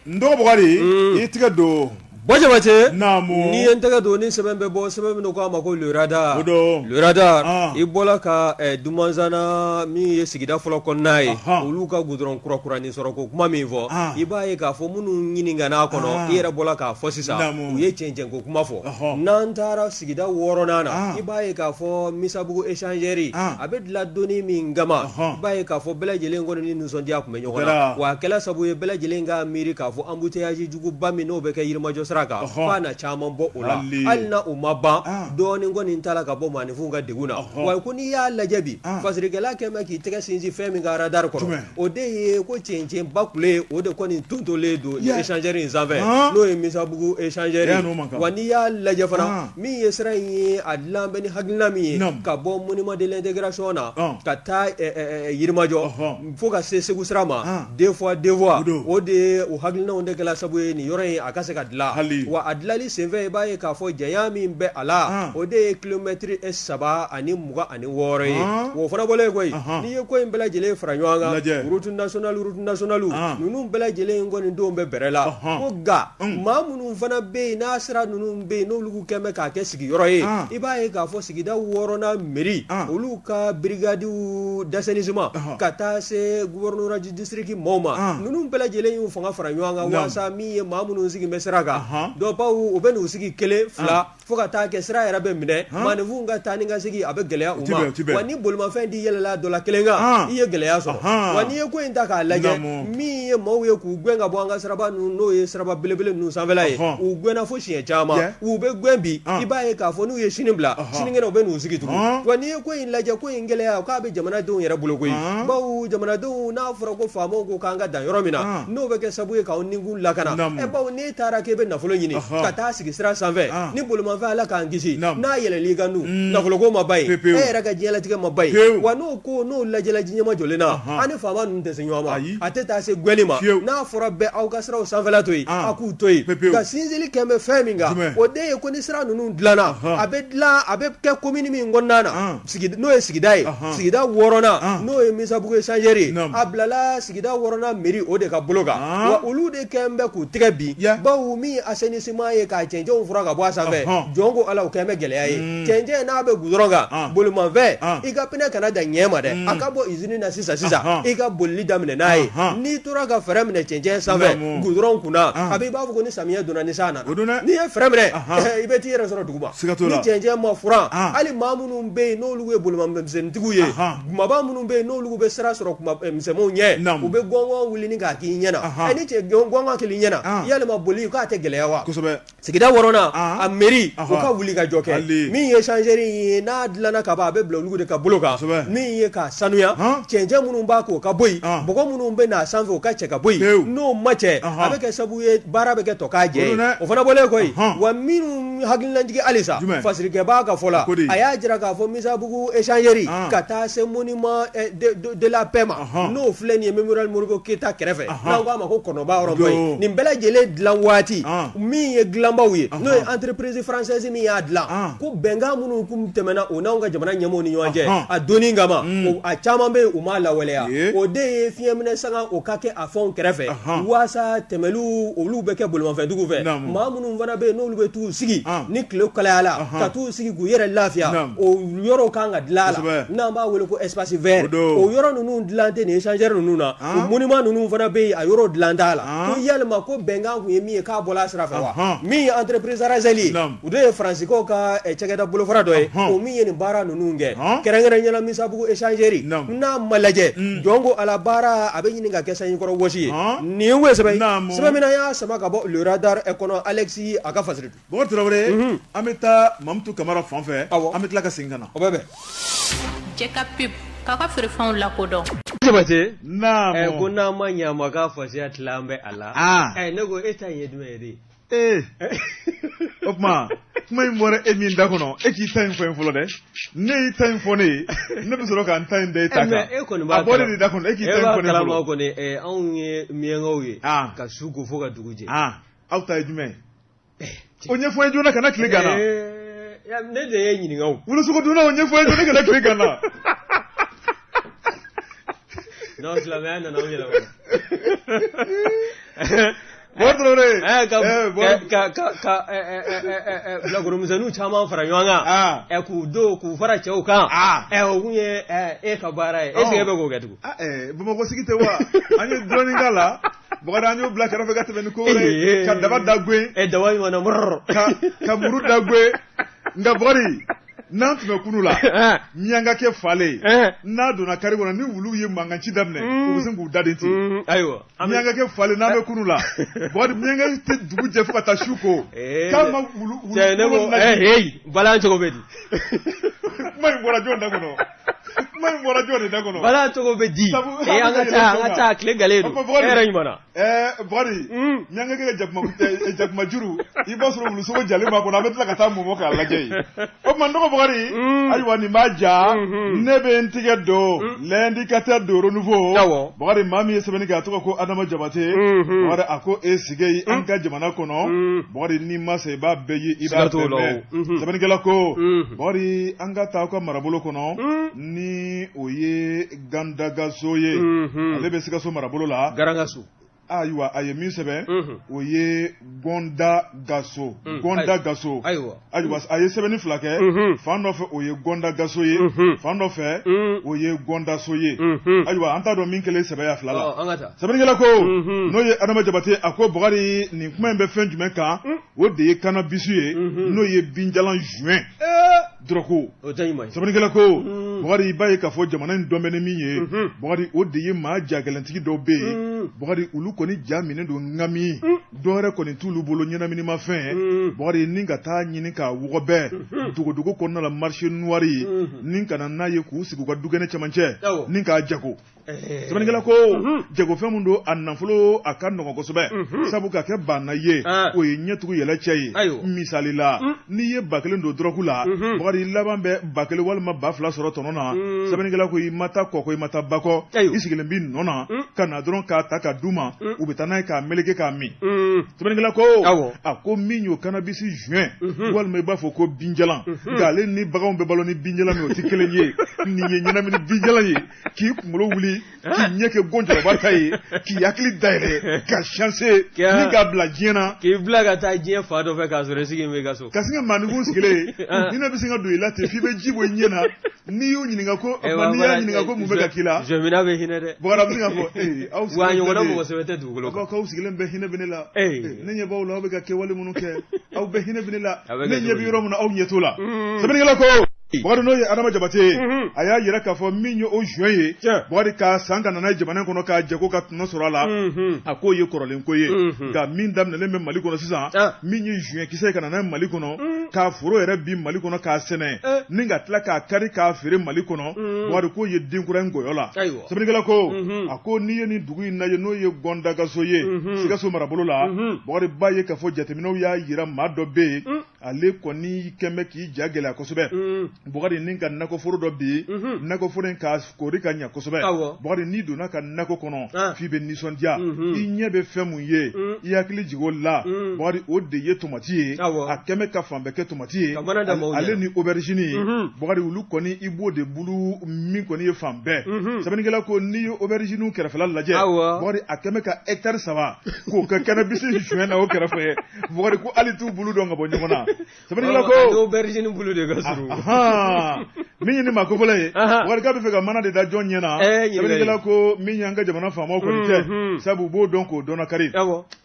N dɔgɔ Bukari, i tɛgɛ don. Buwa Jabatɛ, naamu, n'i ye n tɛgɛ don ni sɛbɛn bɛ bɔ sɛbɛn min ko a ma ko le radar, o don, le radar, i bɔla ka Dumansana min ye sigida fɔlɔ kɔnɔna ye, olu ka goudron kurakuranin sɔrɔ ko kuma min fɔ, i b'a ye k'a fɔ minnu ɲininkana a kɔnɔ, i yɛrɛ bɔla k'a fɔ sisan, u ye cɛncɛn ko kuma fɔ, n'an taara sigida wɔɔrɔnan na, i b'a ye k'a fɔ Misabugu échangeur a bɛ dilan donni min kama, i b'a ye k'a fɔ bɛɛ lajɛlen kɔni ni nisɔndiya tun bɛ ɲɔgɔn na, wa a kɛla sabu ye bɛɛ lajɛlen ka miiri k'a fɔ embouteillage juguba min n'o bɛ kɛ Yirimajɔ sira kan, f'a na caman bɔ o la, hali n'a o ma ban, dɔɔnin kɔni t'a la ka bɔ maaninfinw ka degun na, wa ko n'i y'a lajɛ bi, fasirikɛla kɛlen bɛ k'i tɛgɛ sinsin fɛn min kan radar kɔrɔ, o de ye ko cɛncɛnba kule o de kɔni tontolen don échangeur in sanfɛ, n'o ye Misabugu échangeur ye, wa n'i y'a lajɛ fana, min ye sira in ye a dilan bɛ ni hakilina min ye, ka bɔ monument de l'intégration na ka taa Yirimajɔ fo ka se Segu sira ma, deux fois deux voies, o de ye o hakilinaw de kɛla sabu ye nin yɔrɔ in a ka se ka dilan, wa a dilanli senfɛ i b'a ye k'a fɔ janya min bɛ a la, o de ye kilomɛtiri 326 ye, o fana bɔlen koyi, n'i ye ko in bɛɛ lajɛlen fara ɲɔgɔn kan, route nationale route nationale ninnu bɛɛ lajɛlen kɔni don bɛ bɛrɛ la, ko nka maa minnu fana bɛ yen n'a sira ninnu bɛ yen n'olu kɛlen bɛ k'a kɛ sigiyɔrɔ ye, i b'a ye k'a fɔ sigida wɔɔrɔnan mairie olu ka brigade d'assainissement ka taa se gouvernorat du district maaw ma, ninnu bɛɛ lajɛlen y'u fanga fara ɲɔgɔn kan walasa min ye maa minnu sigi bɛ sira kan dɔ baw u bɛ n'u sigi kelen fila fo ka taa kɛ sira yɛrɛ bɛ minɛ maaninfinw ka taa ni ka segin a bɛ gɛlɛya u ma, wa ni bolimafɛn di yɛlɛla dɔ la kelen kan i ye gɛlɛya sɔrɔ, wa n'i ye ko in ta k'a lajɛ min ye maaw ye k'u gɛn ka bɔ an ka siraba ninnu n'o ye siraba belebele ninnu sanfɛla ye, u gɛnna fo siɲɛ caman, u bɛ gɛn bi i b'a ye k'a fɔ n'u ye sini bila sinikɛnɛ u bɛ n'u sigi tugun, wa n'i ye ko in lajɛ ko in gɛlɛya k'a bɛ jamanadenw yɛrɛ bolo koyi, bawo jamanadenw n'a fɔra ko faamaw ko k'an ka dan yɔrɔ min na n'o bɛ kɛ sababu ye k'aw nikun lakana, bawo n'e taara k'e bɛ nafolo ɲini ka taa sigi sira sanfɛ ni bolimafɛn Ala k'an kisi n'a yɛlɛl'i kan dun nafoloko ma ban yen, e yɛrɛ ka diɲɛlatigɛ ma ban yen, wa n'o ko n'o lajɛla ɲɛmajɔlen na an ni faama ninnu tɛ se ɲɔgɔn ma, a tɛ taa se gɛnni ma, n'a fɔra bɛɛ aw ka siraw sanfɛla to yen a k'u to yen, nka sinsinli kɛlen bɛ fɛn min kan o de ye ko ni sira ninnu dilanna a bɛ dilan a bɛ kɛ commune min kɔnɔna na n'o ye sigida ye sigida wɔɔrɔnan n'o ye Misabugu échangeur ye a bilala sigida wɔɔrɔnan mairie o de ka bolo kan wa olu de kɛlen bɛ k'u tɛgɛ bin bawo min ye assainissement ye k'a cɛncɛnw furan ka bɔ a sanfɛ jɔn ko Ala o kɛlen bɛ gɛlɛya ye cɛncɛn n'a bɛ goudron kan bolimafɛn i ka pneu kana dan ɲɛ ma dɛ a ka bɔ usine na sisan sisan i ka bolili daminɛ n'a ye n'i tora ka frein minɛ cɛncɛn sanfɛ goudron kunna a bɛ i b'a fɔ ko ni samiyɛ donna ni san nana n'i ye frein minɛ i bɛ t'i yɛrɛ sɔrɔ duguma ni cɛncɛn ma furan hali maa minnu bɛ yen n'olu ye bolimafɛnmisɛnnintigiw ye kumaba minnu bɛ yen n'olu bɛ sira sɔrɔ misɛnmanw ɲɛ u bɛ gɔngɔn wuli ni k'a k'i ɲɛna ni cɛ gɔngɔn kɛl'i ɲɛna yalima boli k'a tɛ gɛlɛya wa sigida wɔɔrɔnan a mairie u ka wuli ka jɔ kɛ min ye échangeur ye n'a dilanna ka ban a bɛ bila olu de ka bolo kan min ye k'a sanuya cɛncɛn minnu b'a k'o ka bɔ yen bɔgɔ minnu bɛ n'a sanfɛ o ka cɛ ka bɔ yen n'o ma cɛ a bɛ kɛ sababu ye baara bɛ kɛ tɔ k'a jɛ ye o fana bɔlen kɔ yen wa minnu hakililajigin halisa fasirikɛbaa ka fɔ la a y'a jira k'a fɔ Misabugu échangeur ka taa se monument de la paix ma n'o filɛ nin ye mémorial Modibo Keyita kɛrɛfɛ n'an k'a ma ko kɔnɔba rond-point nin bɛɛ lajɛlen dilan waati min ye dilanbaw ye n'o ye entreprise française min y'a dilan ko bɛnkan minnu kun tɛmɛna o n'anw ka jamana ɲɛmɔgɔw ni ɲɔgɔn cɛ a donni kama a caman bɛ yen u m'a lawaleya o de ye fiɲɛminɛ sanga o ka kɛ a fɛnw kɛrɛfɛ waasa tɛmɛliw olu bɛ kɛ bolimafɛntigiw fɛ maa minnu fana bɛ yen n'olu bɛ t'u sigi ni tile kalayala ka t'u sigi k'u yɛrɛ lafiya o yɔrɔw kan ka dilan a la n'an b'a wele ko espace vert o yɔrɔ ninnu dilan tɛ nin échangeur ninnu na o monument ninnu fana bɛ yen a yɔrɔ dilan t'a la ko yalima ko bɛnkan kun ye min ye k'a bɔla a sira fɛ wa min ye entreprise Arazel ye o de ye Faransikaw ka cakɛda bolofara dɔ ye o min ye nin baara ninnu kɛ kɛrɛnkɛrɛnnenya la Misabugu échangeur n'a ma lajɛ jɔn ko Ala baara a bɛ ɲini ka kɛ sanjikɔrɔ wɔsi ye nin ye sɛbɛn sɛbɛn min an y'a sama ka bɔ Le Radar kɔnɔ Alexis a ka fasiri Bɔkari Tarawele, an bɛ taa Mamutu Kamara fan fɛ, an bɛ tila ka segin ka na, o bɛ bɛn. Cɛ ka pub k'a ka feerefɛnw lakodɔn. Jabate, naamu ko n'a ma ɲɛ a ma k'a fasiya tilan bɛ a la. Ne ko e ta in ye jumɛn ye de? Ee, o tuma kuma in bɔra e min da kɔnɔ, e k'i ta in fɔ n fɔlɔ dɛ. Ne y'i ta in fɔ ne ye, ne bɛ sɔrɔ ka n ta in da e ta kan. E kɔni b'a a bɔra de da kɔnɔ, e k'i ta in fɔ ne fɔlɔ. E kɔni, anw ye miyankaw ye ka su ko fo ka dugu jɛ. Aw ta ye jumɛn ye? O ɲɛfɔ n ye joona, kana tile gan na. Ne de ye ɲininka o. Wulusogo dunna, o ɲɛfɔ n ye joona, kana tile gan na. Non, silamɛya nana o yɛlɛma. Bɔkari. Ka ka ka bilakoromisɛnninw caman fara ɲɔgɔn kan, k'u don k'u fara cɛw kan, o kun ye e ka baara ye. Est-ce que e bɛ k'o kɛ tugun? Bamakɔ sigi tɛ wa? An ye dɔɔnin k'a la Bɔkari, an y'o bila kɛrɛfɛ ka tɛmɛ ni ko wɛrɛ ye, ka daba da gwen. Daba ɲuman na. Ka muru da gwen. Nka Bɔkari, n'an tun bɛ kunu la, miyankakɛ falen, n'a donna kari kɔnɔ ni wulu ye mankanci daminɛ, u bɛ sin k'u da den ten. Ayiwa, miyankakɛ falen, n'an bɛ kunu la, Bɔkari, miyankɛ tɛ dugu jɛ fo ka taa su ko k'a ma wulu wulu. Ne ko heyi, balan cogo bɛ di? Kuma in bɔra jɔn da kɔnɔ? Kuma in bɔra jɔn de da kɔnɔ? Balan cogo bɛ di? An ka taa, an ka taa, tile galen don, e yɛrɛ ɲuman na. Bɔkari, miyankakɛ ka jakuma juru, i b'a sɔrɔ wulusogo jalen b'a kɔnɔ, a bɛ tila ka taa mɔmɔ k'a lajɛ yen. O tuma n dɔgɔ Bɔkari, ayiwa nin b'a ja, ne bɛ n tigɛ don l'indicateur de renouveau. Bɔkari, maa min ye sɛbɛnni kɛ, a tɔgɔ ko Adama Jabate. Bɔkari, a ko e sigi an ka jamana kɔnɔ, Bɔkari, n'i ma sa i b'a bɛɛ ye, i b'a bɛɛ mɛn. Sɛbɛnnikɛla ko, Bɔkari, an ka taa aw ka marabolo kɔnɔ, ni o ye Gandagaso ye, ale bɛ Sikaso marabolo la. Garangaso. Ayiwa, a ye min sɛbɛn, o ye Gondagaso. Gondagaso. Ayiwa, a ye sɛbɛnni fila kɛ. Fan dɔ fɛ o ye Gondagaso ye, fan dɔ fɛ o ye Gondaso ye. Ayiwa, an t'a dɔn min kɛlen sɛbɛ ya fila la. Sɛbɛnnikɛla ko, n'o ye Adama Jabate, a ko Bɔkari, nin kuma in bɛ fɛn jumɛn kan? O de ye cannabis ye, n'o ye binjalan joint, dɔrɔgu. Sɛbɛnnikɛla ko, Bɔkari, i b'a ye k'a fɔ jamana in dɔn bɛ ni min ye, Bɔkari, o de ye maa jagɛlɛntigi dɔw bɛ yen. Bɔkari, olu kɔni ja minen don ŋami, dɔwɛrɛ kɔni t'olu bolo ɲɛnaminimafɛn, Bɔkari, ni ka taa ɲini k'a wɔgɔbɛ dogodogo kɔnɔna la, marché noir, ni ka na n'a ye k'u sigi u ka dukɛnɛ cɛmancɛ ni k'a jago. Sɛbɛnnikɛla ko, jagofɛn min don, a nafolo a ka nɔgɔn kosɛbɛ, sabu ka kɛ banna ye, o ye ɲɛtugu yɛlɛ cɛ ye. Misali la, n'i ye 1000 don dɔrɔgu la, Bɔkari, laban bɛ 1000 walima 2000 sɔrɔ tɔnɔ na. Sɛbɛnnikɛla ko, i ma taa kɔkɔ, i ma taa bakɔ, i sigilen b'i nɔ na ka na dɔrɔn k'a ta ka d'u ma, u bɛ taa n'a ye k'a meleke k'a min. Sɛbɛnnikɛla ko, a ko min y'o cannabis joint, walima i b'a fɔ ko binjalan, nka ale ni baganw bɛ balo ni binjalan min, o tɛ kelen ye. Nin ye ɲɛnamini binjalan ye k'i kunkolo wuli, k'i ɲɛ kɛ gɔnjɔrɔba ta ye, k'i hakili dayɛlɛ ka chance ni k'a bila diɲɛ na, k'i bila ka taa diɲɛ fan dɔ fɛ k'a sɔrɔ i sigilen bɛ i ka so, ka sin ka maaninfin sigilen ye, hinɛ bɛ sin ka don i la ten f'i bɛ ji bɔ i ɲɛ na. N'i y'u ɲininka ko, n'i y'a ɲininka ko mun bɛ ka k'i la, jɔnmina bɛ hinɛ dɛ. Bɔkari, a bɛ sin k'a fɔ ee aw wa a ɲɔgɔnna mɔgɔ sɛbɛ tɛ dugukolo kan, k'aw sigilen bɛ hinɛ bɛ ne la, ne ɲɛ b'aw la, aw bɛ ka kɛwale minnu kɛ, aw bɛ hinɛ bɛ ne la, ne ɲɛ bɛ yɔrɔ min na, aw ɲɛ t'o la. Sɛbɛnnikɛla ko, Bɔkari, n'o ye Adama Jabate ye, a y'a yira k'a fɔ min ye o joint ye, Bɔkari, k'a san ka na n'a ye jamana kɔnɔ k'a jago ka tɔnɔ sɔrɔ a la, a k'o ye kɔrɔlen ko ye. Nka min daminɛlen bɛ Mali kɔnɔ sisan, min ye joint kisɛ ye ka na n'a ye Mali kɔnɔ, k'a foro yɛrɛ bin Mali kɔnɔ k'a sɛnɛ, ni ka tila k'a kari k'a feere Mali kɔnɔ, Bɔkari, k'o ye denkura in gɔyɔ la. Sɛbɛnnikɛla ko, a ko n'i ye nin dugu in lajɛ, n'o ye Gɔndagaso ye Sikaso marabolo la, Bɔkari, b'a ye k'a fɔ jateminɛw y'a yira maa dɔ bɛ yen, ale kɔni kɛn bɛ k'i ja gɛlɛya kosɛbɛ, Bɔkari, ni ka nakɔforo dɔ bɛ yen, nakɔforo in ka kori ka ɲɛ kosɛbɛ. Bɔkari, n'i donna ka nakɔ kɔnɔ, f'i bɛ nisɔndiya, i ɲɛ bɛ fɛn mun ye, i hakili jigin o la, Bɔkari, o de ye tomati ye. A kɛn bɛ ka fan bɛɛ kɛ tomati ye, ale ni aubergine, Bɔkari, olu kɔni i b'o de bulu min kɔni ye fan bɛɛ. Sɛbɛnnikɛla ko, n'i ye aubergine kɛrɛfɛla lajɛ, Bɔkari, a kɛn bɛ ka hectare 3 k'o kɛ cannabis joint na o kɛrɛfɛ. Bɔkari ko hali t'u bulu dɔn ka bɔ ɲɔgɔn na. Sɛbɛnnikɛla ko, aubergine bulu de ka surun. Min ye ni maa kofɔlen ye, Bɔkari, k'a bɛ fɛ ka mana de da jɔn ɲɛ na? Sɛbɛnnikɛla ko, min y'an ka jamana faamaw kɔni tɛ, sabu u b'o dɔn k'o dɔn kari.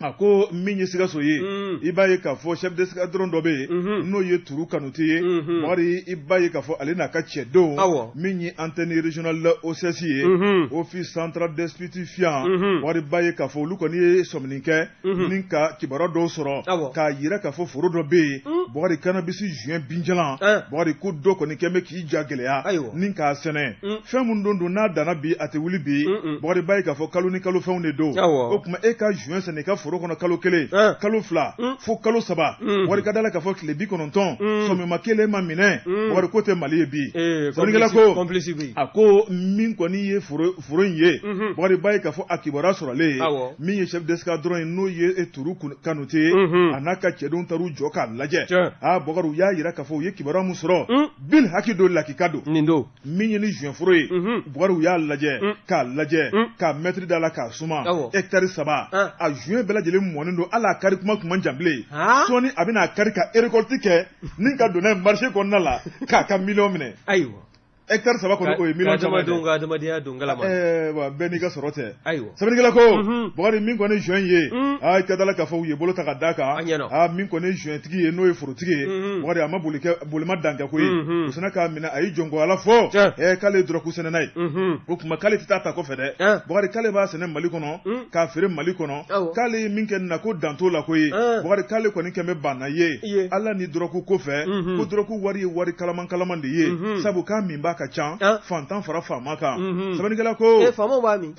A ko min ye Sikaso ye, i b'a ye k'a fɔ chef d'escadron dɔ bɛ yen, n'o ye Turu Kanute ye. Bɔkari, i b'a ye k'a fɔ ale n'a ka cɛdenw, min ye antenne régionale OCS ye, office central des stupéfiants, Bɔkari, b'a ye k'a fɔ olu kɔni ye sɔmini kɛ ni ka kibaruya dɔw sɔrɔ k'a yira k'a fɔ foro dɔ bɛ yen. Bukari cannabis joint binjalan Bukari ko dɔ kɔni kɛn bɛ k'i ja gɛlɛya ni k'a sɛnɛ fɛn min don n'a danna bi a tɛ wuli bi Bukari b'a ye k'a fɔ kalo ni kalo fɛnw de don o tuma e ka joint sɛnɛ i ka foro kɔnɔ kalo kelen kalo fila fo kalo saba Bukari ka da la k'a fɔ tile 90 sɔmima kelen ma minɛ Bukari ko tɛ Mali ye bi sɛbɛnnikɛla ko a ko min kɔni ye foro in ye Bukari b'a ye k'a fɔ a kibaruya sɔrɔlen ye min ye chef d'escadron ye n'o ye Turu Kanute ye a n'a ka cɛdenw taar'u jɔ k'a lajɛ aa Bukari u y'a jira k'a fɔ u ye kibaruya min sɔrɔ bil haki don lakika don nin don min ye ni joint foro ye Bukari u y'a lajɛ k'a lajɛ k'a mɛtiri da la k'a suma hectare saba a joint bɛɛ lajɛlen mɔnen don hali a kari kuma tun man jan bilen sɔɔni a bɛna a kari ka récolte kɛ ni ka don n'a ye marché kɔnɔna la k'a ka miliyɔn minɛ ayiwa hectare saba kɔni o ye miliyɔn caman ye dɛ. Ka adamadenya don galama. Ɛɛ wa bɛɛ n'i ka sɔrɔ tɛ. Ayiwa. Sɛbɛnnikɛla ko. Unhun. Bukari min kɔni ye joint ye. Un. Aa i ka da la k'a fɔ u ye bolo ta ka d'a kan. A ɲɛna. Aa min kɔni ye joint tigi ye n'o ye forotigi ye. Unhun. Bukari a ma boli kɛ boli ma dan kɛ koyi. Unhun. U sinna k'a minɛ a y'i jɔnko Ala fɔ. Tiɲɛ. Ɛɛ k'ale ye dɔrɔgu sɛnɛna ye. Unhun. O tuma k'ale tɛ taa ta kɔfɛ dɛ. Ɛn. Bukari k'ale b'a sɛnɛ Mali kɔnɔ. Un. K'a feere Mali kɔnɔ. Awɔ. K'ale ye min kɛ nin na ko dan t'o la koyi. Ɛn. Bukari k'ale kɔni kɛn bɛ banna ye. Iye. Ala ni dɔrɔgu ko fɛ. Unhun. Ko dɔrɔgu wari ye wari kalaman kalaman de ye. Unhun. Sabu k'a minbaa ka ca An. fantan fara faama kan. Unhun. Sɛbɛnnikɛla ko. E faamaw b'a min.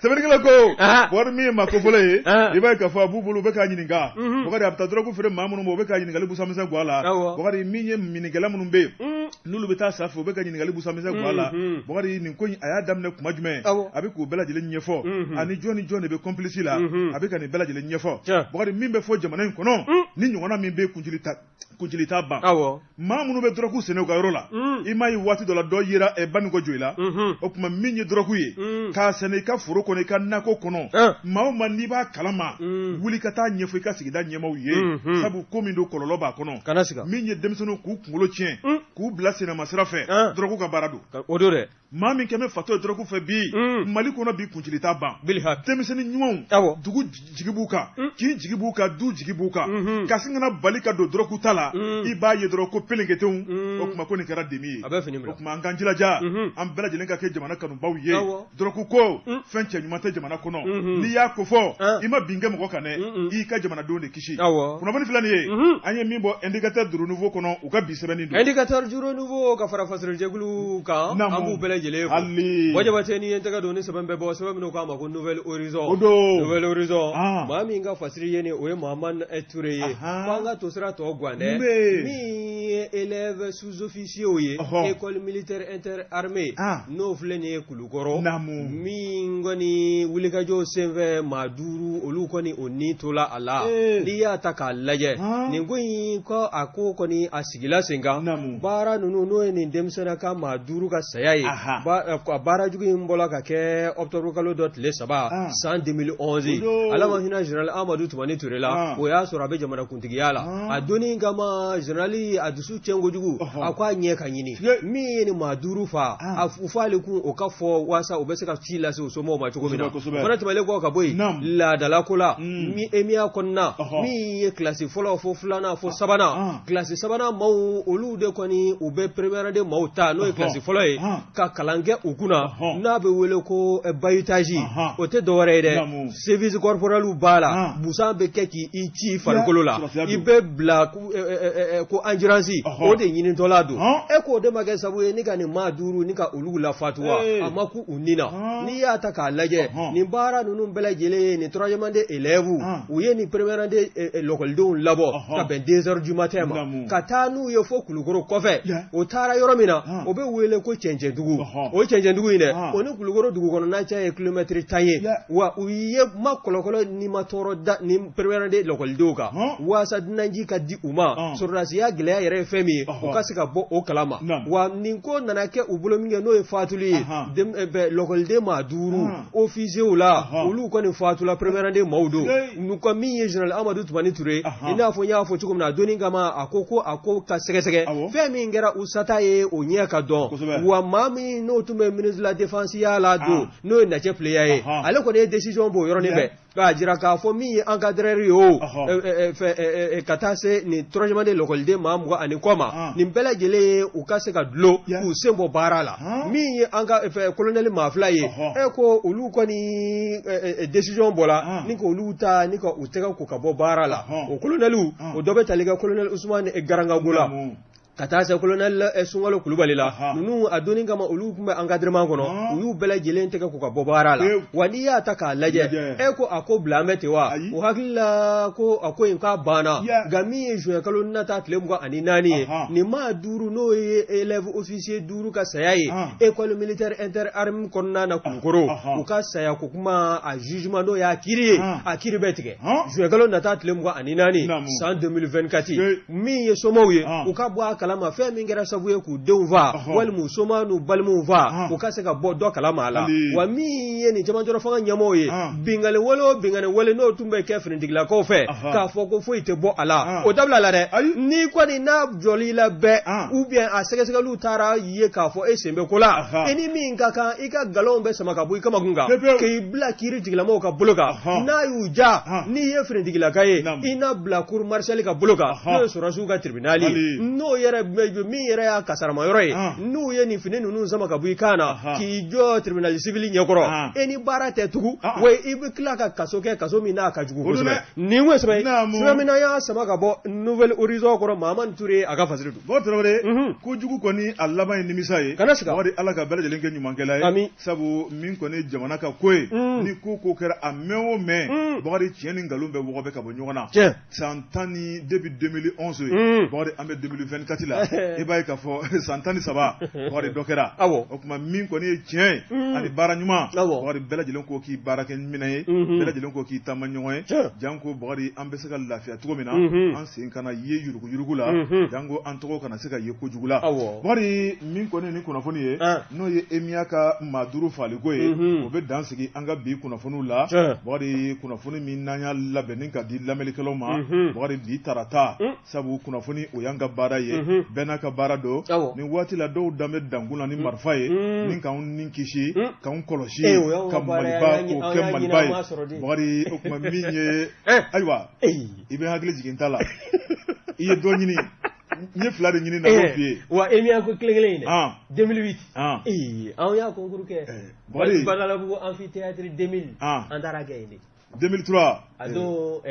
Sɛbɛnnikɛla ko. Aha. Bukari min ye maa kofɔlen ye. An. I b'a ye k'a fɔ a b'u bolo u bɛ k'a ɲininka. Unhun. Bukari a bɛ taa dɔrɔgu feere maa minnu ma u bɛ k'a ɲininkali busamisɛn bɔ a la. Awɔ. Bukari min ye minnikɛla minnu bɛ yen. Un. N'olu bɛ taa san fɛ u bɛ ka ɲininkali busamisɛn bɔ a la. Unhun. Bukari nin ko in a y'a daminɛ kuma jumɛn. Awɔ. A bɛ k'o bɛɛ lajɛlen ɲɛfɔ. Unhun. Ani jɔn ni jɔn de bɛ complice la. Unhun. A bɛ ka nin bɛɛ lajɛlen ɲɛfɔ. Tiɲɛ. Bukari min bɛ fɔ jamana in kɔnɔ. Un. Ni ɲɔgɔnna min bɛ yen kuncili ta kuncili t'a ban. Awɔ. Maa minnu bɛ dɔrɔgu sɛnɛ u ka yɔrɔ la. Un. I m'a ye waati dɔ la dɔ yera Banikɔ Joyila. Unhun. O tuma min ye dɔrɔgu ye. Un. K'a sɛnɛ i ka foro kɔnɔ i ka nakɔ kɔnɔ. An. Maa o maa n'i b'a kalama. Un. Wuli ka taa ɲɛfɔ i ka sigida ɲɛmaaw ye. Unhun. Sabu ko min don kɔlɔlɔ b'a kɔnɔ. Kana siga. Min ye denmisɛnninw k'u kunkolo tiɲɛ. Un. K'u bila sinama sira fɛ. An. Dɔrɔgu ka baara don. O don dɛ. Maa min kɛn bɛ fatɔ ye dɔrɔgu fɛ bi. Un. Mali kɔnɔ bi kuncili t'a ban. Bil haki. Denmisɛnnin ɲumanw. Awɔ. Dugu jigi b'u kan. Un. Kin jigi b'u kan du jigi b'u kan. Unhun. Ka sin ka na bali ka don dɔrɔgu ta la. Un. I b'a ye dɔrɔn ko pelenketenw. Un. O tuma ko nin kɛra demi ye. A bɛ fini bila. O tuma an k'an jilaja. Unhun. An bɛɛ lajɛlen ka kɛ jamana kanubaw ye. Awɔ. Dɔrɔgu ko Un. fɛn cɛ ɲuman tɛ jamana kɔnɔ. Unhun. N'i y'a kofɔ. An. I ma bin kɛ mɔgɔ kan dɛ. Un-un. I y'i ka jamanadenw de kisi. Awɔ. Kunnafoni filɛ nin ye. Unhun. An ye min bɔ indicateur du renouveau kɔnɔ u ka bi sɛbɛnni don. Indicateur du renouveau ka fara fasodenjɛkulu kan. Naamu. An b'u bɛɛ lajɛlen fo. Hali. Buwa Jabate n'i ye n tɛgɛ don ni sɛbɛn bɛ bɔ sɛbɛn min k'a ma ko Nouvel Horizon. O don. Nouvel Horizon. Ah. Maa min ka fasiri ye nin o ye Mahamani Ture ye. Ahan. Ko an ka tosira tɔ gan dɛ. Mun bɛ yen? Min ye élève sous-officiers ye. Ɔhɔ. École militaire interarmée. Ah. N'o filɛ nin ye Kulukɔrɔ. Naamu. Min kɔni wulikajɔw senfɛ maa duuru olu kɔni o ni tola a la. Ee. N'i y'a ta k'a lajɛ. Ah. Nin ko in ko a ko kɔni a sigila sen kan. Naamu. Baara ninnu n'o ye nin denmisɛnnin ka maa duuru ka saya ye. Aha. A baara jugu in bɔla ka kɛ octobre kalo dɔ tile saba Ah. san 2011. O don. Ala ma hinɛ général Amadu Tumani Ture la. Ah. O y'a sɔrɔ a bɛ jamanakuntigiya la. Ah. A donni kama général a dusu tiɲɛ kojugu. Ɔhɔ. A ko a ɲɛ ka ɲini. Ye. Min ye nin maa duuru fa. Ah. A u faali kun o ka fɔ waasa u bɛ se ka ci lase u somɔgɔw ma cogo min na. Kosɛbɛ, kosɛbɛ. O fana tɛmɛnen kɔ ka bɔ yen. Naamu. Laadala ko la. Mm. Mi EMIA kɔnɔna. Ɔhɔ. Min ye kilasi fɔlɔ fo filanan fo sabanan. Ah. Kilasi sabanan maaw olu de kɔni u bɛ première année maaw ta n'o ye Ɔhɔ. kilasi fɔlɔ ye. Ah. Ka kalan kɛ u kunna. Ɔhɔ. N'a bɛ wele ko bailliage. Ahan. O tɛ dɔwɛrɛ ye dɛ. Naamu. Service corporel b'a la. Ah. Busan bɛ kɛ k'i ci farikolo la. sɔrɔsiya I don. bɛ bila ko endurance. Ɔhɔ. O de ɲinitɔla don. Ɔn. E k'o de ma kɛ sababu ye ni ka nin maa duuru ni ka olu lafatuwa. Ee. A ma ku u ni na. Ah. N'i y'a ta k'a lajɛ. Ɔhɔn. Nin baara ninnu bɛɛ lajɛlen ye nin troisième année élèves. Ah. U ye nin première année lɔkɔlidenw labɔ. Ɔhɔn. Ka bɛn 2 heures du matin ma. Naamu. Ka taa n'u ye fo Kulukoro kɔfɛ. Yeah. O taara yɔrɔ min na. Ah. O bɛ wele ko Cɛncɛndugu. Ɔhɔn. O Cɛncɛndugu in dɛ. Ah. O ni Kulukoro dugu kɔnɔna cɛ ye kilomɛtiri 10 ye. Yeah. Wa u ye ma kɔlɔkɔlɔ ni ma tɔɔrɔ da ni première année lɔkɔlidenw kan. Ɔn. Waasa dunanji ka di u ma. Ɔn. Sɔrɔdasiya gɛlɛya yɛrɛ ye fɛn min ye. Ɔhɔn. U ka se ka bɔ o kalama. Naamu. Wa nin ko nana kɛ u bolo min kɛ n'o ye fatuli ye. Ahan. Lɔkɔliden maa duuru. Ah. Officiers la. Ɔhɔn. Olu kɔni fatula première année maaw don. Hey. N'u ka min ye général Amadu Tumani Ture. Ahan. I n'a fɔ n y'a fɔ cogo min na a donni kama a ko ko a ko ka sɛgɛsɛgɛ. Awɔ. Fɛn min kɛra u sata ye o ɲɛ ka dɔn. Kosɛbɛ. Wa maa min n'o tun bɛ ministre de la défense ya la don Ah. n'o ye Nacɛ Pleya ye. Ahan. Ale kɔni ye décision b'o yɔrɔnin Yeah. bɛɛ. K'a jira k'a fɔ min ye encadreur ye o ka taa se nin troisième année lakɔliden maa 20 ani kɔ ma, nin bɛɛ lajɛlen ye u ka se ka dulon k'u sen bɔ baara la. Min ye an ka colonel maa 2 ye, e ko olu kɔni décision bɔra ni k'olu ta ni ka u tɛgɛ ko ka bɔ baara la. O colonelw, o dɔ bɛ tali kɛ colonel Usumani Garangago la, ka taa se colonel Sunkalo Kulubali la. Ninnu a donni kama, olu tun bɛ encadrement kɔnɔ, u y'u bɛɛ lajɛlen tɛgɛ ko ka bɔ baara la. Wa n'i y'a ta k'a lajɛ, e ko a ko bila an bɛ ten wa, u hakili la ko a ko in k'a banna. Nka min ye juin kalo nata tile 24 ye, nin maa 5, n'o ye élève officier 5 ka saya ye école militaire interarmes kɔnɔna na Kulukoro, u ka saya ko kuma, a jugement, n'o y'a kiiri ye, a kiiri bɛ tigɛ juin kalo nata tile 24 san 2024. Min ye somaw ye, u ka bɔ a kalama fɛn min kɛra sababu ye k'u denw faa walima u soma n'u balimaw faa, u ka se ka bɔ dɔ kalama a la. Wa min ye nin cɛmancɛrɔ fanga ɲɛmɔgɔw ye, binkanni wale o binkanni wale n'o tun bɛ kɛ finitigilakaw fɛ, k'a fɔ ko foyi tɛ bɔ a la, o dabila la dɛ. N'i kɔni n'a jɔl'i la bɛɛ, ou bien a sɛgɛsɛgɛliw taara ye k'a fɔ e sen bɛ ko la, e ni min ka kan, i ka galon bɛ sama ka bɔ i kamakun kan k'i bila kiiri tigilamɔgɔw ka bolo kan. N'a y'u ja, n'i ye finitigilaka ye, i na bila cour martiale ka bolo kan, n'o ye sɔrɔdasiw ka tribunal ye, n'o yɛrɛ min yɛrɛ y'a kasarama yɔrɔ ye. N'u ye nin fini ninnu sama ka bɔ i kan na k'i jɔ tribunal civil ɲɛkɔrɔ, e ni baara tɛ tugun. Wa i bɛ tila ka kaso kɛ, kaso min n'a ka jugu kosɛbɛ. Nin ye sɛbɛn ye, sɛbɛn min n'an y'a sama ka bɔ Nouvel Horizon kɔrɔ, Mahamani Ture a ka fasiri don. Bɔkari Tarawele, kojugu kɔni a laban ye nimisa ye. Kana siga. Bakari, Ala ka bɛɛ lajɛlen kɛ ɲumankɛla ye. Ami. Sabu min kɔni ye jamana ka ko ye, ni ko ko kɛra, a mɛn o mɛn, Bakari, tiɲɛ ni nkalon bɛ wɔgɔbɛ ka bɔ ɲɔgɔn na. Tiɲɛ. San tan ni depuis 2011 ye, Bakari, an bɛ 2024 la, i b'a ye k'a fɔ san 13, Bakari, dɔ kɛra. O tuma min kɔni ye tiɲɛ ye ani baara ɲuman, Bakari, bɛɛ lajɛlen ko k'i baarakɛ minɛn ye, bɛɛ lajɛlen ko k'i taama ɲɔgɔn ye. Janko Bakari, an bɛ se ka lafiya cogo min na, an sen kana ye yuruguyurugu la, janko an tɔgɔ kana se ka ye kojugu la. Bakari, min kɔni ni kunnafoni ye, n'o ye EMIA ka maa 5 faliko ye, o bɛ dan sigi an ka bi kunnafoniw la. Bakari, kunnafoni min n'an y'a labɛnni ka di lamɛnnikɛlaw ma, Bakari, bi tarata, sabu kunnafoni o y'an ka baara ye, bɛɛ n'a ka baara don. Nin waati la, dɔw dan bɛ dankun na ni marifa ye ni k'anw ni kisi, k'anw kɔlɔsi, ka Maliba k'o kɛ Maliba ye. Bakari, o tuma min ye, ayiwa, i bɛ hakili jigin ta la, i ye dɔ ɲini, n ye fila de ɲini na f'i ye. Wa EMIA ko kelen kelen in dɛ, 2008, ee, anw y'a concours kɛ Badalabugu amphithéâtre 2000, an taara kɛ yen de. 2003. A don,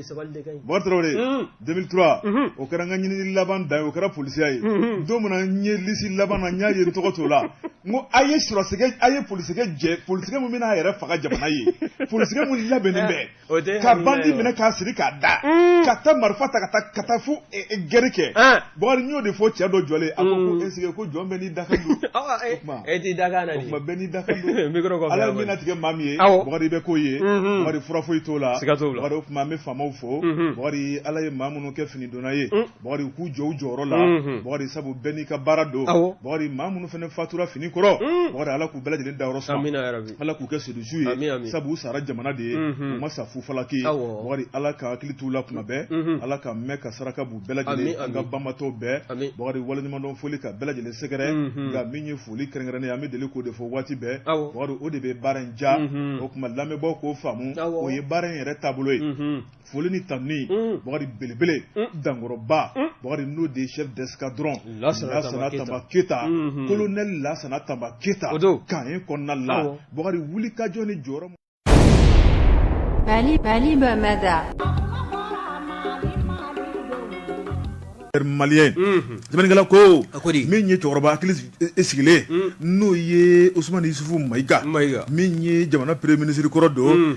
sabali de ka ɲi. Bɔkari Tarawele, 2003, o kɛra n ka ɲinini laban dan ye, o kɛra polisiya ye. Don min na n ye liste laban na, n y'a ye n tɔgɔ t'o la, n ko a ye sɔrɔsikɛ, a ye polisikɛ jɛ, polisikɛ min bɛna a yɛrɛ faga jamana ye, polisikɛ min labɛnnen bɛ ka bandi minɛ k'a siri k'a da, ka taa marifa ta ka taa fo guerre kɛ. Bɔkari, n y'o de fɔ cɛ dɔ jɔlen, a ko ko est-ce que ko jɔn bɛɛ n'i dakan don. E t'i dakan na. O tuma bɛɛ n'i dakan don. Ala ye min latigɛ maa min ye, Bɔkari, i bɛ k'o ye. Bɔkari, fura foyi t'o la. Siga t'o la. Bɔkari, o tuma an bɛ faamaw fo. Bɔkari, Ala ye maa minnu kɛ finidonna ye, Bɔkari, u k'u jɔ u jɔyɔrɔ la. Bɔkari, sabu bɛɛ n'i ka baara don. Bɔkari, maa minnu fana fatura fini kɔrɔ, Bɔkari, Ala k'u bɛɛ lajɛlen dayɔrɔ suma. Ala k'u kɛ sedusu ye, sabu u sara jamana de ye, u ma sa fufalaki. Bɔkari, Ala ka hakili t'u la tuma bɛɛ, Ala ka mɛn ka saraka b'u bɛɛ lajɛlen, an ka banbatɔw bɛɛ. Bɔkari, waleɲumandɔn foli ka bɛɛ lajɛlen sɛgɛrɛ. Nka min ye foli kɛrɛnkɛrɛnnen ye, an bɛ deli k'o de fɔ waati bɛɛ, Bɔkari, o de bɛ baara in diya. O tuma lamɛnbaaw k'o faamu, o ye baara in yɛrɛ taabolo ye. Foli ni tanuni, Bɔkari, belebele dankɔrɔba, Bɔkari, n'o de ye chef d'escadron Lasana Tanba Keyita, colonel Lasana Tanba Keyita, camp kɔnɔna la, Bɔkari, wulikajɔ ni jɔyɔrɔ. Mali Mali Bamada. Malien, sɛbɛnnikɛla ko min ye cɛkɔrɔba hakili sigilen, n'o ye Usumani Isufu Mayiga, min ye jamana premier ministre kɔrɔ don.